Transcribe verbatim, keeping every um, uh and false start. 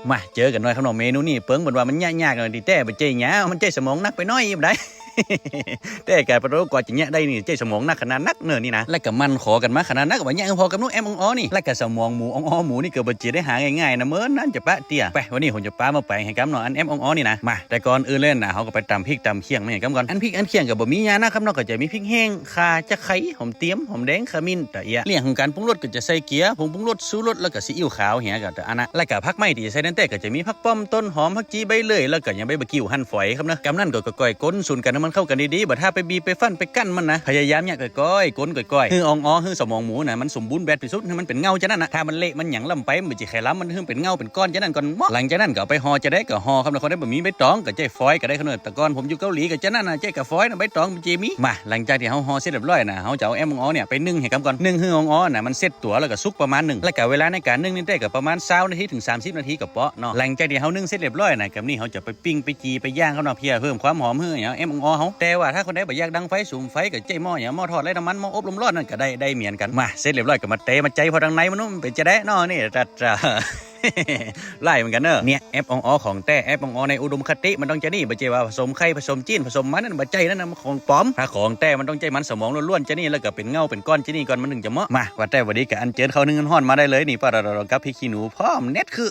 มา เจอกั๋นหน่อยครับเนาะ เมนูนี้ เปิงเปิ้นว่ามันยากๆ หน่อย ตี้แต๊บ่ใจ้ยาก มันใจ๊สมองนักไปหน้อย บ่ได้ แต่ก๋าปะโต กว่าจะเยียะได้นี่ ใจ๊สมองนักขนาดนักเน่อนี่นะ แล้วก็หมั่นขอกั๋นมาขนาดนัก ว่าเยียะหื้อผ่อกับหนูแอปอ่องออนี่ แล้วก็สมองหมูอ่องออหมูนี่ก็บ่ใจ้ได้หาง่ายๆ นะ เมินนานจะปะเตี้ย ไป วันนี้ผมจะปามาแป๋งหื้อก้ำเนาะ อันแอปอ่องออนี่นะ มา แต่ก่อนอื่นเลยนะ เฮาก็ไปต๋ำพริกต๋ำเคี่ยงมาหื้อก้ำก่อน อันพริกอันเคี่ยงก็บ่มีหยังนะครับเนาะ ก็จะมีพริกแห้ง ข่า จะไคร้ หอมเตียม หอมแดง ขมิ้น ตะเอียะ เรื่องของก๋านปรุงรสก็จะใส่เกี๊ยะ ผงปรุงรส ชูรส แล้วก็ซีอิ๊วขาวเหีย ก็ตะอันนะ แล้วก็ผักไม้ตี้ใส่นั้นแต๊ก็จะมีผักป้อม ต้นหอม ผักจี๊ ใบเลื่อย แล้วก็ยังใบบ่ากิ้วหั่นฝอยครับเนาะ ก้ำนั้นก็ก้อยๆ ก๋นสูนกั๋นหื้อมันเข้ากั๋นดีๆ บ่ถ้าไปบีบไปฟั่นไปกั้นมันนะ พยายามเยียะก้อยๆ ก๋นก้อยๆ หื้ออ่องออ หื้อสมองหมูนะ มันสมบูรณ์แบบตี้สุด หื้อมันเป๋นเงาจะนั้นนะ ถ้ามันเละมันหยังล้ำไป มันบ่ใจ้ไข่ล้ำ มันหื้อเป๋นเงาเป๋นก้อนจะนั้นก่อนเนาะ หลังจากนั้นก็เอาไปห่อจะได้ก็ห่อครับเนาะ คนใดบ่มีใบต๋องก็ใจ๊ฟอยล์ก็ได้ครับเนาะ แต่ก่อนผมอยู่เกาหลีก็จะนั้นนะ ใจ๊ก้าฟอยล์นะ ใบต๋องบ่ใจ้มี มา หลังจากตี้เฮาห่อเสร็จเรียบร้อยนะ เฮาจะเอาแอปอ่องออเนี่ยไปนึ่งหื้อก้ำก่อน นึ่งหื้ออ่องออนะ มันเซ็ตตั๋วแล้วก็สุกประมาณนึ่ง แล้วก็เวลาในก๋านนึ่งนี่แต๊ก็ประมาณซาวนาทีเถิงสามสิบนาทีก็เปาะเนาะ หลังจากตี้เฮานึ่งเสร็จเรียบร้อยนะ ก้ำนี้เฮาจะไปปิ้งไปจี่ไปย่างครับเนาะ เพื่อเพิ่มความหอมหื้อหยังแอปอ่องออเฮา แต่ว่าถ้าคนใดบ่อยากดังไฟสุมไฟก็ใจ๊หม้อหยัง หม้อทอดไร้น้ำมัน หม้ออบลมร้อนนั่นก็ได้ ได้เหมือนกั๋น มา เสร็จเรียบร้อยก็มาเตะมาใจ๊ผ่อตังในมัน มันเป๋นจะได้เนาะ นี่ ตัด ไล่เหมือนกั๋นเนาะ เนี่ย แอปอ่องออของแต๊ แอปอ่องออในอุดมคติมันต้องจะนี่ บ่ใจ้ว่าผสมไข่ ผสมจี๊น ผสมมันนั่น บ่ใจ้ นั่นนะ มันของป๋อม ถ้าของแต๊มันต้องใจ๊มันสมองล้วนๆ จะนี่ แล้วก็เป๋นเงาเป๋นก้อนจะนี่ก่อน มันเถิงจะเหมาะ มา ว่าแต๊บ่ดีก็อัญเจิญข้าวนึ่งฮ้อนๆ มาได้เลยนี่ ปะตะตะตะ กับพริกขี้หนูพร้อม แน่นคือ